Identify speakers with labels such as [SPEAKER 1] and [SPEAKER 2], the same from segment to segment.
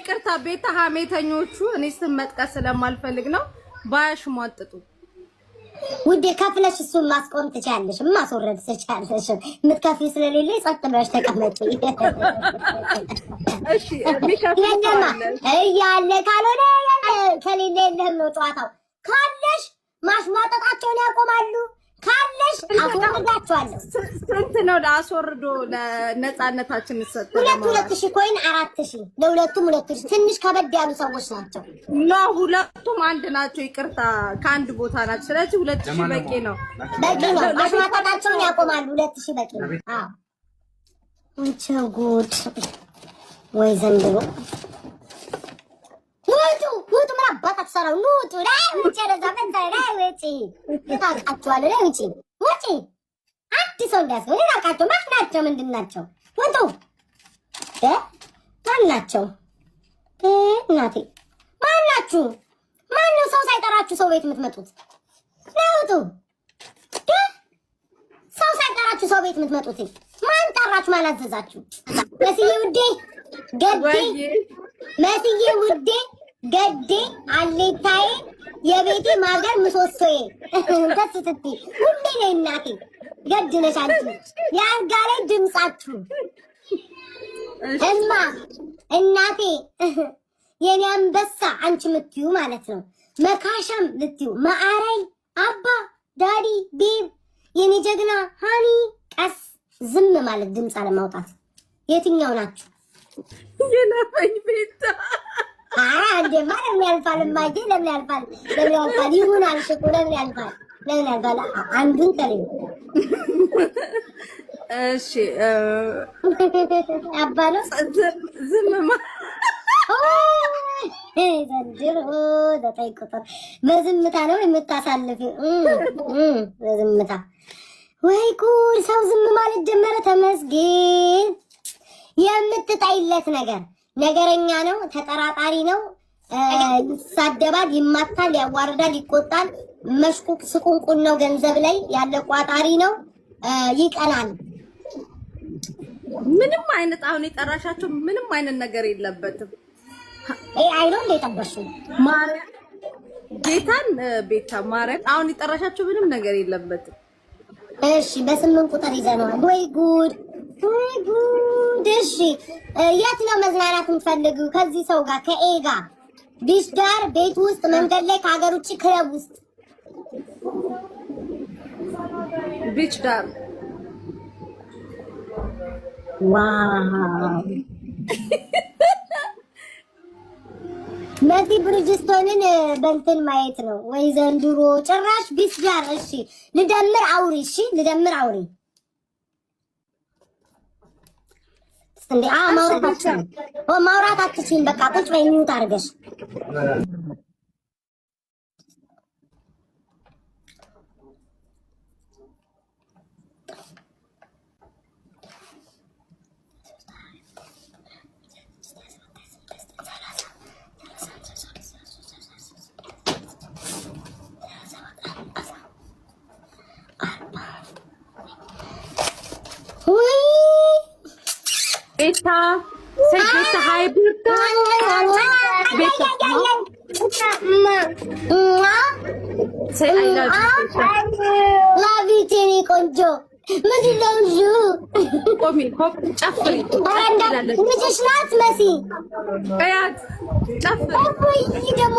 [SPEAKER 1] ይቅርታ ቤታ ሀሜተኞቹ እኔ ስም መጥቀስ ስለማልፈልግ ነው። ባያሽሟጥጡ
[SPEAKER 2] ውዴ ከፍለሽ እሱን ማስቆም ትችያለሽ፣ ማስወረድ ትችያለሽ። የምትከፍይ ስለሌለ ጸጥ ብለሽ ተቀመጪ።
[SPEAKER 1] እሺ የሚከፍል
[SPEAKER 2] የለማ እያለ ካልሆነ ከሌለ የለህም ነው ጨዋታው። ካለሽ ማሽሟጠጣቸውን ያቆማሉ። ካለሽ አስወርዳቸዋለሁ።
[SPEAKER 1] ስንት ነው አስወርዶ ለነፃነታችን ሰጥ?
[SPEAKER 2] ሁለት 2,000 coin 4,000 ለሁለቱም 2,000። ትንሽ ከበድ ያሉ ሰዎች ናቸው።
[SPEAKER 1] No ሁለቱም አንድ ናቸው። ይቅርታ ከአንድ ቦታ ናቸው። ስለዚህ 2,000 በቂ ነው፣
[SPEAKER 2] በቂ ነው። ማሽሟጠጣቸውን ያቆማሉ። 2,000 በቂ ነው። አዎ አንቺ ጉድ ወይ ዘንድሮ! ውጡ ውጡ! ምን አባታችሁ ሰራው? ውጡ! ላይ ውጪ! ረዛ ፈንታ ላይ ውጪ! ታውቃችኋለሁ። ላይ ውጪ! ውጪ! አንድ ሰው እንዳያስገቡ እኔ አውቃቸው። ማን ናቸው? ምንድን ናቸው? ውጡ! እ ማን ናቸው? እ እናቴ ማን ናችሁ? ማን ነው ሰው ሳይጠራችሁ ሰው ቤት የምትመጡት? ውጡ! እ ሰው ሳይጠራችሁ ሰው ቤት የምትመጡት ማን ጠራችሁ? ማን አዘዛችሁ? መስዬ ውዴ ገዴ መስዬ ውዴ ገዴ አሌታዬ የቤቴ ማገር ምሰሶዬ ደስ ስትይ ሁሌ ነይ እናቴ ገድ ነሽ አንቺ የአልጋ ላይ ድምጻችሁ እማ እናቴ የኔ አንበሳ አንቺ ምትዩ ማለት ነው። መካሻም ልትዩ ማዕረይ አባ daddy babe የኔ ጀግና honey ቀስ ዝም ማለት ድምፅ አለማውጣት የትኛው ናችሁ?
[SPEAKER 1] የለፈኝ ቤታ
[SPEAKER 2] ኧረ አንዴማ ለምን ያልፋል? እማዬ ለምን ያልፋል? ለምን ያልፋል? ይሁን አልሽ እኮ ለምን ያልፋል? ለምን ያልፋል? አንዱን ተለዩ።
[SPEAKER 1] እሺ
[SPEAKER 2] አባ ነው
[SPEAKER 1] ዝም
[SPEAKER 2] ዘንድሮ 9 ቁጥር በዝምታ ነው የምታሳልፊው። በዝምታ ወይ ጉድ! ሰው ዝም ማለት ጀመረ። ተመስገን። የምትጠይለት ነገር ነገረኛ ነው፣ ተጠራጣሪ ነው፣ ይሳደባል፣ ይማታል፣ ያዋርዳል፣ ይቆጣል። መሽቁቅ ስቁንቁን ነው፣ ገንዘብ ላይ ያለ ቋጣሪ ነው፣ ይቀናል።
[SPEAKER 1] ምንም አይነት አሁን የጠራሻቸው ምንም አይነት ነገር የለበትም።
[SPEAKER 2] AI ነው እንደ የጠበሽው
[SPEAKER 1] ማርያም ጌታን ቤታ ማርያም አሁን የጠራሻቸው ምንም ነገር የለበትም።
[SPEAKER 2] እሺ በ8 ቁጥር ይዘነዋል። ወይ ጉድ ወይ ጉድ! እሺ የት ነው መዝናናት የምትፈልጊው? ከዚህ ሰው ጋር ከ A ጋር beach ዳር፣ ቤት ውስጥ፣ መንገድ ላይ፣ ከሀገር ውጭ፣ ክለብ ውስጥ?
[SPEAKER 1] Beach ዳር።
[SPEAKER 2] Wow! መሲ ብርጅስቶንን በእንትን ማየት ነው ወይ ዘንድሮ? ጭራሽ beach ዳር። እሺ ልደምር አውሪ። እሺ ልደምር አውሪ። እንዴ አ ማውራት አትችይም። ኦ ማውራት አትችይም። በቃ ቁጭ በይ mute አድርገሽ። ውይ
[SPEAKER 1] ቤታ say ቤታ hi ቤታ ቤታ say I love
[SPEAKER 2] Love you የኔ ቆንጆ ምንድን ነው እሱ?
[SPEAKER 1] ቆሚ ሆፕ ጨፍሪ።
[SPEAKER 2] ልጅሽ ናት መሲ?
[SPEAKER 1] እያት ጨፍሪ።
[SPEAKER 2] እፎይ ደግሞ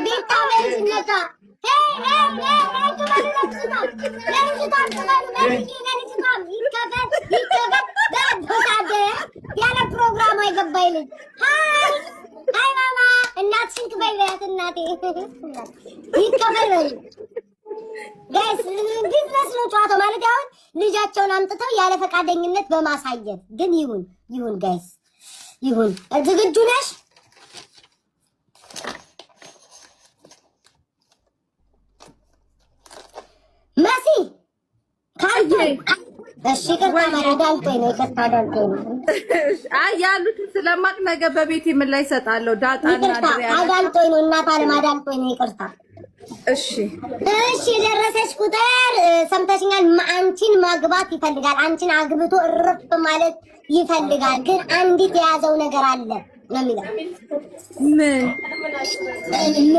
[SPEAKER 2] ቤታ በልጅነቷ ያለ ፕሮግራሙ አይገባኝ ልጅ። Hi hi ማማ እናትሽን ክፈይ በያት። እናቴ ይከፈል በይ። Guys business ነው ጨዋታው ማለት አሁን ልጃቸውን አምጥተው ያለ ፈቃደኝነት በማሳየት ግን ይሁን ይሁን guys ይሁን። ዝግጁ ነሽ? መሲ ካርቶን። እሺ ይቅርታ አዳልጦኝ ነው። ይቅርታ አዳልጦኝ ነው።
[SPEAKER 1] አይ ያሉትን ስለማቅ ነገ በቤት ምን ላይ እሰጣለሁ። ዳጣና
[SPEAKER 2] ይቅርታ አዳልጦኝ ነው። እናት አለም አዳልጦኝ ነው። ይቅርታ።
[SPEAKER 1] እሺ
[SPEAKER 2] እሺ የደረሰች ቁጥር ሰምተሽኛል። አንቺን ማግባት ይፈልጋል። አንቺን አግብቶ እርፍ ማለት ይፈልጋል። ግን አንዲት የያዘው ነገር አለ። ነው የሚለው።
[SPEAKER 1] ምን?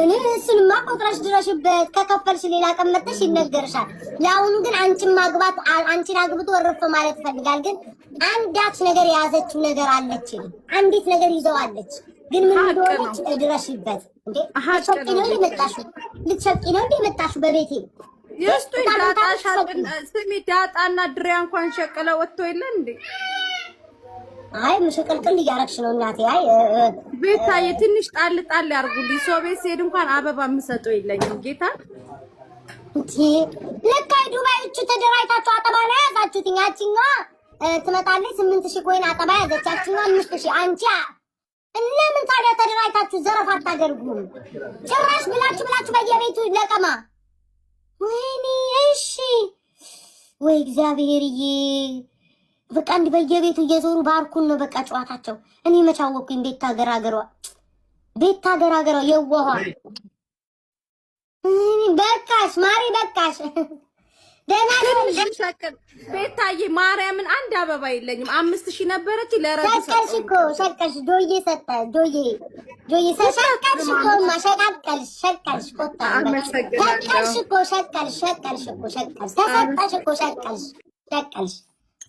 [SPEAKER 2] ምን? እሱንማ ቆጥረሽ ድረሽበት። ከከፈልሽ ሌላ ቀን መጥተሽ ይነገርሻል። ለአሁኑ ግን አንቺን ማግባት፣ አንቺን አግብቶ እርፍ ማለት ይፈልጋል። ግን አንዳች ነገር የያዘችው ነገር አለች። አንዲት ነገር ይዘዋለች። ግን ምን እንደሆነች ድረሽበት። እንዴ፣ ልትሸቂ ነው እንዴ መጣሽው? ልትሸቂ ነው እንዴ መጣሽው በቤቴ?
[SPEAKER 1] የስቱኝ ዳጣ ሻጥን ስሚ፣ ዳጣና ድሪያ እንኳን ሸቅለ ወጥቶ የለ እንዴ?
[SPEAKER 2] አይ፣ ምሽቅልቅል እያረግሽ ነው እናቴ። አይ።
[SPEAKER 1] ቤታዬ፣ ትንሽ ጣል ጣል ያርጉልኝ። ሰው ቤት ስሄድ እንኳን አበባ የምሰጠው የለኝም ጌታ።
[SPEAKER 2] እንዴ፣ ለካ ዱባዮቹ ተደራጅታችሁ አጠባ ነው የያዛችሁት። ያቺኛዋ ትመጣለች፣ 8,000 coin አጠባ ያዘች። ያቺኛዋ 5,000። አንቺ ለምን ታዲያ ተደራጅታችሁ ዘረፋ አታደርጉም? ጭራሽ ብላችሁ ብላችሁ በየቤቱ ለቀማ። ወይኔ፣ እሺ ወይ እግዚአብሔርዬ፣ በቃ እንዲህ በየቤቱ እየዞሩ ባርኩን ነው በቃ ጨዋታቸው። እኔ መች አወኩኝ? ቤት ገራገሯ፣ ቤት ገራገሯ የዋኋ። በቃሽ ማሪ፣ በቃሽ። ደህና።
[SPEAKER 1] ቤታዬ፣ ማርያምን አንድ አበባ የለኝም። 5,000 ነበረች ለረዱ።
[SPEAKER 2] ሸቀልሽ እኮ፣ ሸቀልሽ። ዶዬ ሰጠ፣ ዶዬ ዶዬ ሸቀልሽ እኮ ማ ሸቃቀልሽ፣ ሸቀልሽ ቆጣ። ሸቀልሽ እኮ፣ ሸቀልሽ፣ ሸቀልሽ እኮ፣ ሸቀልሽ፣ ተሰጠሽ እኮ፣ ሸቀልሽ፣ ሸቀልሽ፣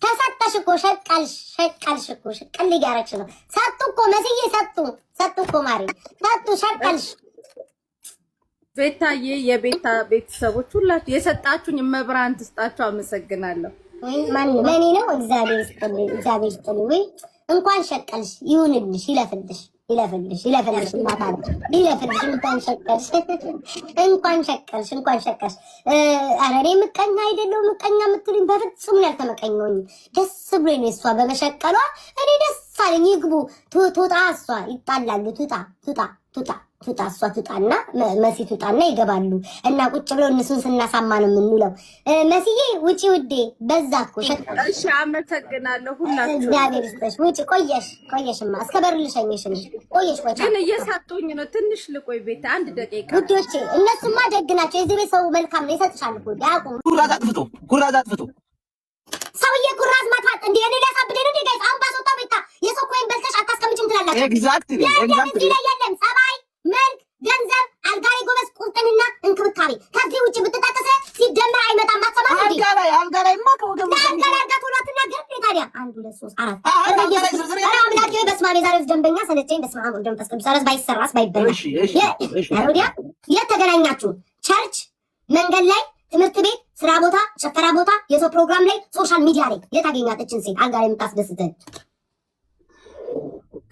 [SPEAKER 2] ተሰጠሽ እኮ፣ ሸቀልሽ፣ ሸቀልሽ እኮ፣ ሸቀል እያደረግሽ ነው። ሰጡ እኮ መስዬ፣ ሰጡ፣ ሰጡ እኮ ማሪ፣ ሰጡ፣ ሸቀልሽ።
[SPEAKER 1] ቤታዬ፣ የቤታ ቤተሰቦች ሁላችሁ የሰጣችሁኝ መብራን ትስጣችሁ። አመሰግናለሁ።
[SPEAKER 2] ማን ለኔ ነው? እግዚአብሔር ይስጥልኝ፣ እግዚአብሔር ይስጥልኝ። ወይ እንኳን ሸቀልሽ፣ ይሁንልሽ፣ ይለፍልሽ፣ ይለፍልሽ፣ ይለፍልሽ፣ እናታ ይለፍልሽ። እንኳን ሸቀልሽ፣ እንኳን ሸቀልሽ፣ እንኳን ሸቀልሽ። ኧረ እኔ ምቀኛ አይደለሁም። ምቀኛ የምትሉኝ በፍጹም ነው ያልተመቀኘሁኝ። ደስ ብሎኝ ነው፣ እሷ በመሸቀሏ እኔ ደስ አለኝ። ይግቡ፣ ትውጣ እሷ፣ ይጣላሉ። ትውጣ፣ ትውጣ፣ ትውጣ፣ ትውጣ፣ እሷ ትውጣና መሲ ትውጣና ይገባሉ እና ቁጭ ብለው እነሱን ስናሳማ ነው የምንውለው። መስዬ ውጪ ውዴ፣ በዛ እኮ።
[SPEAKER 1] እሺ፣ አመሰግናለሁ ሁላችሁ።
[SPEAKER 2] እግዚአብሔር ይስጥሽ። ውጪ፣ ቆየሽ፣ ቆየሽማ እስከ በር ልሸኝሽ ነው። ቆየሽ፣ ቆይ።
[SPEAKER 1] ግን እየሰጡኝ ነው። ትንሽ ልቆይ ቤት አንድ ደቂቃ።
[SPEAKER 2] ውዶቼ፣ እነሱማ ደግ ናቸው። የዚህ ቤት ሰው መልካም ነው። ይሰጥሻል እኮ ያውቁ።
[SPEAKER 3] ኩራዝ አጥፍቶ፣ ኩራዝ አጥፍቶ።
[SPEAKER 2] ሰውዬ ኩራዝ ማጥፋት እንዴ? እኔ ሊያሳብደኝ ነው እንዴ? Guys፣ አሁን ባስወጣው ቤታ የሰው coin በልተሽ አታስቀምጭም ትላላችሁ።
[SPEAKER 3] Exactly.
[SPEAKER 2] የለም፣ እዚህ ላይ የለም። ጸባይ፣ መልክ፣ ገንዘብ፣ አልጋ ላይ ጎበዝ፣ ቁርጥንና እንክብካቤ። ከዚህ ውጭ ብትጠቅስ ሲደመር አይመጣም። አትሰማም እንዴ?
[SPEAKER 3] አልጋ ላይ፣ አልጋ ላይማ ከወገብ
[SPEAKER 2] አልጋ ላይ አልጋ ቶሎ አትናገርም እንዴ ታዲያ? አንድ፣ ሁለት፣ ሶስት፣ አራት።
[SPEAKER 3] አልጋ ላይ ዝርዝር።
[SPEAKER 2] ኧረ አምላኬ ሆይ፣ በስመ አብ፣ የዛሬው ደንበኛ ሰለቸኝ። በስመ አብ ወወልድ ወመንፈስ ቅዱስ። ኧረ ባይሰራስ ባይበላ።
[SPEAKER 3] እሺ እሺ እሺ።
[SPEAKER 2] ወዲያ የት ተገናኛችሁ? Church፣ መንገድ ላይ፣ ትምህርት ቤት፣ ስራ ቦታ፣ ጭፈራ ቦታ፣ የሰው ፕሮግራም ላይ፣ social media ላይ የት አገኛት እችን ሴት አልጋ ላይ የምታስደስትህ?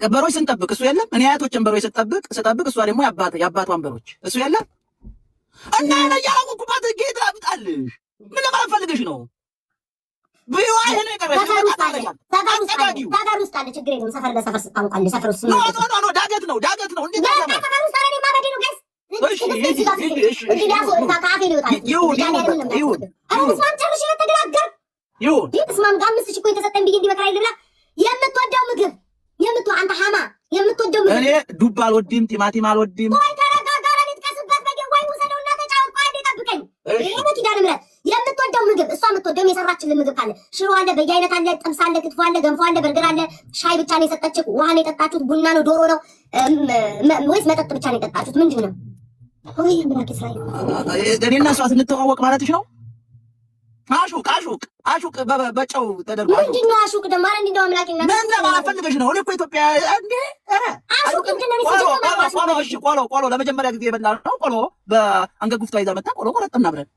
[SPEAKER 3] በሮች ስንጠብቅ እሱ የለም። እኔ አያቶችን በሮች ስጠብቅ ስጠብቅ እሷ ደግሞ የአባቷን በሮች፣ እሱ የለም። እና ያላወኩባት ጌጥ አምጣልሽ ምን ለማለት ፈልገሽ ነው? ቢዋ ይሄ ነው የቀረሽ።
[SPEAKER 2] ሰፈር ውስጥ አለ፣ ሰፈር ውስጥ አለ፣ ሰፈር ውስጥ አለ። ችግር የለውም። ሰፈር ለሰፈር ስታውቃለህ። ሰፈር ውስጥ
[SPEAKER 3] No, no, no, no፣ ዳገት ነው፣ ዳገት ነው። እንዴት?
[SPEAKER 2] በቃ ሰፈር ውስጥ። ኧረ እኔማ በዴ ነው guys።
[SPEAKER 3] እሺ እሺ እሺ። ይሁን ይሁን።
[SPEAKER 2] ኧረ በስመ አብ፣ ጨርሼ ተገላገልኩ።
[SPEAKER 3] ይሁን።
[SPEAKER 2] ይህ በስመ አብ፣ 5,000 እኮ የተሰጠኝ ብዬ እንዲህ መከራ ልብላ። የምትወደው ምግብ አንተ ሀማ የምትወደው ምግብ?
[SPEAKER 3] እኔ ዱባ አልወድም፣ ቲማቲም አልወድም።
[SPEAKER 2] ወይ ተረጋጋ፣ ኧረ ልጥቀስበት። በጌ ወይ ውሰደውና ተጫወት። ቆይ አንዴ ጠብቀኝ። ይሄ በኪዳነ ምሕረት የምትወደው ምግብ፣ እሷ የምትወደው የሰራችልን ምግብ ካለ ሽሮ አለ፣ በየአይነት አለ፣ ጥብስ አለ፣ ክትፎ አለ፣ ገንፎ አለ፣ በርገር አለ። ሻይ ብቻ ነው የሰጠችህ? ውሃ ነው የጠጣችሁት? ቡና ነው? ዶሮ ነው ወይስ መጠጥ ብቻ ነው የጠጣችሁት? ምንድን ነው? ወይ አምላክ እስራኤል።
[SPEAKER 3] እኔና እሷ ስንተዋወቅ ማለትሽ ነው? አሹቅ፣ አሹቅ፣ አሹቅ በጨው ተደርጎ።
[SPEAKER 2] ምንድን ነው አሹቅ ደግሞ? ኧረ እንዲህ እንደው አምላኬ እና
[SPEAKER 3] ምን ለማለት ፈልገሽ ነው? እኔ እኮ ኢትዮጵያ እንዴ፣ ኧረ
[SPEAKER 2] አሹቅ ምንድን ነው?
[SPEAKER 3] ቆሎ፣ ቆሎ፣ እሺ፣ ቆሎ፣ ቆሎ ለመጀመሪያ ጊዜ የበላነው ቆሎ በአንገት ጉፍቷ ይዛ መጣ። ቆሎ ቆረጥና አብረን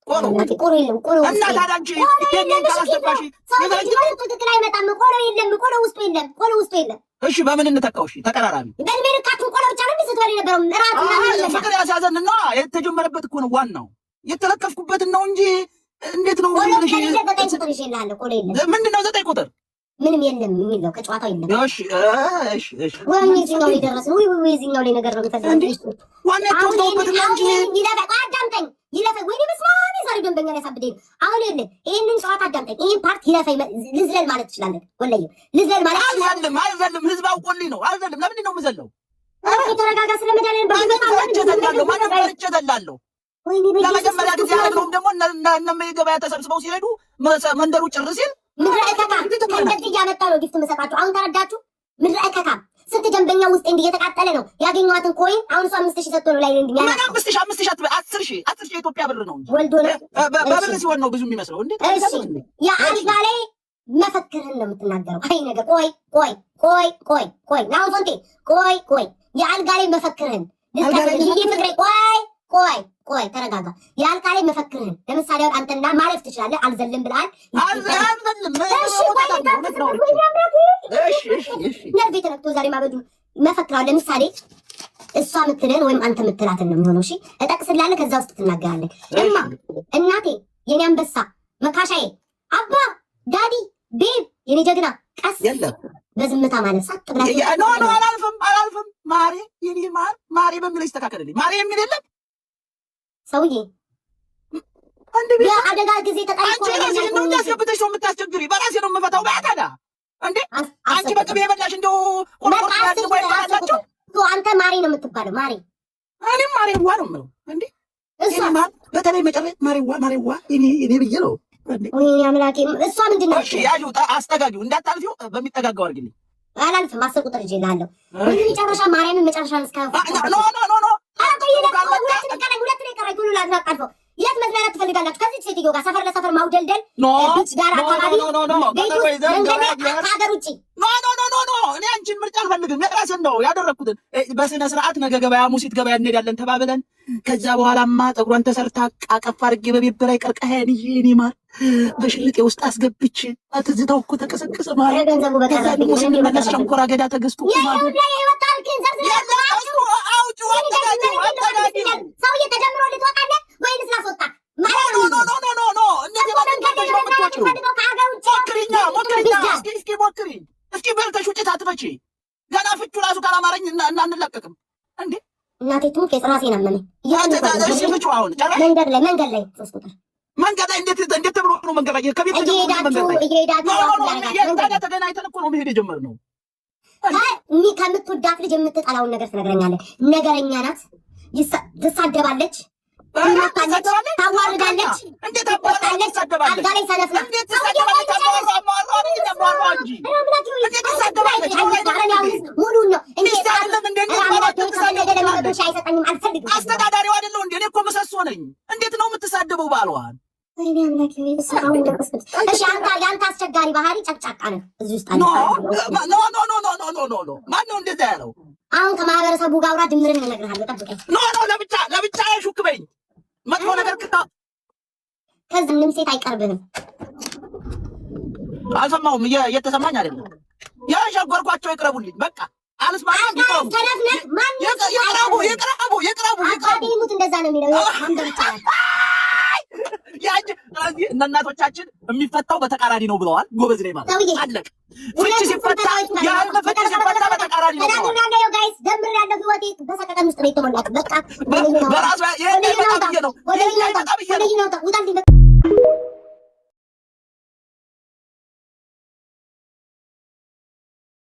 [SPEAKER 3] ቆሎ።
[SPEAKER 2] ቆሎ የለም፣ ቆሎ
[SPEAKER 3] እና ታዲያ አንቺ ይሄንን ካላስገባሽ
[SPEAKER 2] ትክክል አይመጣም። ቆሎ የለም፣ ቆሎ ውስጡ የለም፣ ቆሎ ውስጡ የለም።
[SPEAKER 3] እሺ፣ በምን እንተካው? እሺ፣ ተቀራራቢ።
[SPEAKER 2] በእድሜ ልካችሁ ቆሎ ብቻ ነው ስትበሉ የነበረው እራት ምናምን?
[SPEAKER 3] ፍቅር ያስያዘን ነው የተጀመረበት እኮ ነው፣ ዋናው የተለከፍኩበትን ነው እንጂ እንዴት ነው?
[SPEAKER 2] ቆሎ ከሌለ 9 ቁጥር ይዤልሃለሁ። ቆሎ የለም።
[SPEAKER 3] ምንድን ነው 9 ቁጥር?
[SPEAKER 2] ምንም የለም የሚል ነው፣ ከጨዋታው የለም።
[SPEAKER 3] እሺ እሺ እሺ።
[SPEAKER 2] ወይኔ፣ እዚህኛው ላይ ደረስን። ወይ ወይ፣ እዚህኛው ላይ ነገር ነው የምፈልገው።
[SPEAKER 3] ዋና የተወጣሁበት ነው እንጂ።
[SPEAKER 2] ይለፈ፣ አዳምጠኝ፣ ይለፈ። ወይኔ በስመ አብ፣ የዛሬው ደንበኛ ላይ ያሳብደኝ። አሁን ይኸውልህ፣ ይሄንን ጨዋታ አዳምጠኝ። ይሄን part ይለፈኝ፣ ልዝለል ማለት ትችላለህ። ወላሂ ልዝለል ማለት
[SPEAKER 3] አልዘልም፣ አልዘልም። ህዝብ አውቆልኝ ነው፣ አልዘልም። ለምንድን ነው የምዘለው?
[SPEAKER 2] ተረጋጋ። ስለመድኃኒዓለም።
[SPEAKER 3] ማንም ፈርቼ ዘላለሁ? ማንም ፈርቼ ዘላለሁ?
[SPEAKER 2] ወይኔ በኢየሱስ።
[SPEAKER 3] ለመጀመሪያ ጊዜ ያደረገውም ደግሞ እነ ገበያ ተሰብስበው ሲሄዱ መንደሩ ጭር ሲል
[SPEAKER 2] ምድረ እከካም፣ ከእንደዚህ እያመጣሁ ነው gift የምሰጣችሁ። አሁን ተረዳችሁ? ምድረ እከካም። end እየተቃጠለ ነው። ያገኘኋትን coin አሁን እሱ 5,000 ሰጥቶ ነው live end
[SPEAKER 3] ምን
[SPEAKER 2] የሚያናቀው።
[SPEAKER 3] 5,000? 5,000 አትበይ፣ 10,000፣ 10,000 የኢትዮጵያ ብር ነው እንጂ።
[SPEAKER 2] ወልዶ ነው።
[SPEAKER 3] በብር ሲሆን ነው ብዙ የሚመስለው። እንዴት?
[SPEAKER 2] እሺ፣ የአልጋ ላይ መፈክርህን ነው የምትናገረው። አይ ነገር ቆይ ቆይ ቆይ ቆይ ቆይ፣ ናሁን ፎንቴ፣ ቆይ ቆይ፣ የአልጋ ላይ መፈክርህን ልጥቀስልህ። ፍቅሬ፣ ቆይ ቆይ ቆይ፣ ተረጋጋ። የአልጋ ላይ መፈክርህን ለምሳሌ አሁን አንተና ማለፍ ትችላለህ። አልዘልም ብለሃል።
[SPEAKER 3] አልዘልም።
[SPEAKER 2] እሺ ቆይ፣ ነርቬ ተነክቶ ዛሬ ማበዱ። መፈክራለሁ። ለምሳሌ እሷ ምትልህን ወይም አንተ ምትላትን ነው የሚሆነው። እሺ፣ እጠቅስልሃለሁ፣ ከዛ ውስጥ ትናገራለህ። እማ፣ እናቴ፣ የኔ አንበሳ፣ መካሻዬ፣ አባ፣ daddy፣ babe፣ የኔ ጀግና፣ ቀስ
[SPEAKER 3] የለም።
[SPEAKER 2] በዝምታ ማለት ሳጥ ብላ
[SPEAKER 3] No, no፣ አላልፍም፣ አላልፍም። ማሬ፣ የኔ ማር፣ ማሬ በሚለው ይስተካከልልኝ። ማሬ የሚል የለም።
[SPEAKER 2] ሰውዬ
[SPEAKER 3] አንድ ቤት
[SPEAKER 2] የአደጋ ጊዜ ተጠይቆ
[SPEAKER 3] አንቺ ራስሽን ነው እንዲያስገብተሽ ሰው የምታስቸግሪ። በራሴ ነው የምፈታው። በያ ታዲያ እንዴ አንቺ በቅቤ የበላሽ እንደው ቆርቆር ያለ ወይ አላቸው።
[SPEAKER 2] አንተ ማሬ ነው የምትባለው፣ ማሬ።
[SPEAKER 3] እኔም ማሬዋ ነው የምለው እንዴ።
[SPEAKER 2] እሷ
[SPEAKER 3] የኔ ማር፣ በተለይ መጨረሻ ማሬዋ ማሬዋ የኔ የኔ ብዬ ነው እንዴ።
[SPEAKER 2] ወይኔ አምላኬ፣ እሷ ምንድን ነው?
[SPEAKER 3] እሺ ያዢው፣ አስጠጋጊው፣ እንዳታልፊው በሚጠጋጋው አድርጊልኝ።
[SPEAKER 2] አላልፍም። 10 ቁጥር ይዤ እልሃለሁ። ወይኔ መጨረሻ፣ ማርያምን መጨረሻ እስከ
[SPEAKER 3] No, no, no, no።
[SPEAKER 2] ሁለት ነው የቀረኝ፣ ሁለት ነው የቀረኝ። ሁሉ ላታልፈው። የት መዝናናት ትፈልጋላችሁ? ከዚች ሴትዮ ጋር ሰፈር ለሰፈር ማውደልደል፣
[SPEAKER 3] No።
[SPEAKER 2] Beach ዳር
[SPEAKER 3] No።
[SPEAKER 2] አካባቢ፣
[SPEAKER 3] No, no, no።
[SPEAKER 2] ቤት ውስጥ፣ መንገድ ላይ፣ ከሀገር ውጭ?
[SPEAKER 3] No, no, no, no, no፣ እኔ አንቺን ምርጫ አልፈልግም። የራሴን ነው ያደረግኩትን። በስነ ስርዓት ነገ ገበያ ሙሲት ገበያ እንሄዳለን ተባብለን፣ ከዛ በኋላማ ፀጉሯን ተሰርታ አቀፍ አድርጌ በቤት በላይ ቀርቀሃን ይዤ፣ እኔ ማር፣ በሽርጤ ውስጥ አስገብቼ፣ ትዝታው እኮ ተቀሰቀሰ ማር።
[SPEAKER 2] ገንዘቡ
[SPEAKER 3] ከዛ
[SPEAKER 2] በቀረ
[SPEAKER 3] ደግሞ ስንመለስ ሸንኮራ አገዳ ተገዝቶ
[SPEAKER 2] የይሁላ የህይወት ታሪክን ዘርዝረህ
[SPEAKER 3] የለም፣ እሱ አውጪው፣ አጠጋጊው፣ አጠጋጊው።
[SPEAKER 2] ሰውዬ ተጀምሮ ልትወጣለህ ወይንስ ላስወጣ?
[SPEAKER 3] No, no, no, no, no, no፣ እንዴት የማጠጋገሽ ነው የምትወጪው?
[SPEAKER 2] ከሀገር ውጭ?
[SPEAKER 3] ሞክሪኛ፣ ሞክሪኛ፣ እስኪ እስኪ ሞክሪ እስኪ፣ በልተሽ ውጭ ታትፈቺ። ገና ፍቹ ራሱ ካላማረኝ እና አንለቀቅም እንዴ።
[SPEAKER 2] እናቴ ትሙት የራሴን አመመኝ።
[SPEAKER 3] እሺ ፍቹ አሁን ጨረሽ?
[SPEAKER 2] መንገድ ላይ፣ መንገድ ላይ 3 ቁጥር።
[SPEAKER 3] መንገድ ላይ እንዴት እንዴት ተብሎ ነው መንገድ ላይ? ከቤት ተጀምሮ
[SPEAKER 2] እየሄዳችሁ
[SPEAKER 3] መንገድ ላይ?
[SPEAKER 2] እየሄዳችሁ
[SPEAKER 3] No, no, no፣ ታዲያ ተገናኝተን እኮ ነው መሄድ የጀመርነው።
[SPEAKER 2] ከምትወዳት ልጅ የምትጠላውን ነገር ትነግረኛለህ። ነገረኛ ናት፣ ትሳደባለች፣ ትመታለች፣ ታዋርዳለች፣
[SPEAKER 3] እንዴት አባቷ
[SPEAKER 2] ትቆጣለች፣
[SPEAKER 3] ትሳደባለች?
[SPEAKER 2] አልጋ ላይ ሰነፍ ናት።
[SPEAKER 3] እንዴት ትሳደባለች? አባወራ አባወራ እንዴት አባወራ እንጂ እንዴት ትሳደባለች?
[SPEAKER 2] ሙሉን ነው።
[SPEAKER 3] ሚስት አይደለም እንዴ? እንዴት ባሏ ትሳደባለች?
[SPEAKER 2] አይሰጠኝም፣ አልፈልግም።
[SPEAKER 3] አስተዳዳሪው አይደለሁ እንዴ? እኔ እኮ ምሰሶ ነኝ። እንዴት ነው የምትሳደበው ባሏን?
[SPEAKER 2] ወይኔ አምላኬ፣ አሁን ደረስኩት። እሺ አንተ፣ የአንተ አስቸጋሪ ባህሪ ጨቅጫቃ ነው። እዚህ ውስጥ አለ።
[SPEAKER 3] No, no, no, no, no, no, no, no, no፣ ማን ነው እንደዛ ያለው?
[SPEAKER 2] አሁን ከማህበረሰቡ ጋር አውራ፣ ድምርን እነግርሃለሁ። ጠብቀኝ።
[SPEAKER 3] No, no፣ ለብቻ ለብቻ ሹክ በይኝ። መጥፎ ነገር
[SPEAKER 2] ከዚህ ምንም ሴት አይቀርብህም።
[SPEAKER 3] አልሰማሁም። እየተሰማኝ አይደለም። የሸጎርኳቸው ይቅረቡልኝ። በቃ አልስማማም። ይቅረቡ፣
[SPEAKER 2] ሰነፍ ነህ። ማንም ሴት
[SPEAKER 3] ይቅረቡ፣
[SPEAKER 2] አይቀርብህም።
[SPEAKER 3] ይቅረቡ፣ ይቅረቡ፣
[SPEAKER 2] አባቴ
[SPEAKER 3] ይቅረቡ።
[SPEAKER 2] ይሙት እንደዛ ነው የሚለው። ማንበብ ይቻላል።
[SPEAKER 3] ያጅ ስለዚህ እነ እናቶቻችን የሚፈታው በተቃራኒ ነው ብለዋል። ጎበዝ ነኝ ማለት
[SPEAKER 2] ሰውዬ፣
[SPEAKER 3] አለቅ። ፍቺ ሲፈታ፣ የህልም ፍቺ ሲፈታ በተቃራኒ ነው ብለዋል።
[SPEAKER 2] ተናግሬያለሁ guys፣ ደምሬያለሁ። ህይወቴ በሰቀቀን ውስጥ ነው የተሞላችው። በቃ
[SPEAKER 3] በራሱ ይሄን አይመጣ ብዬ ነው፣ ይሄን አይመጣ ብዬ ነው።
[SPEAKER 2] ወደ ውጣልኝ።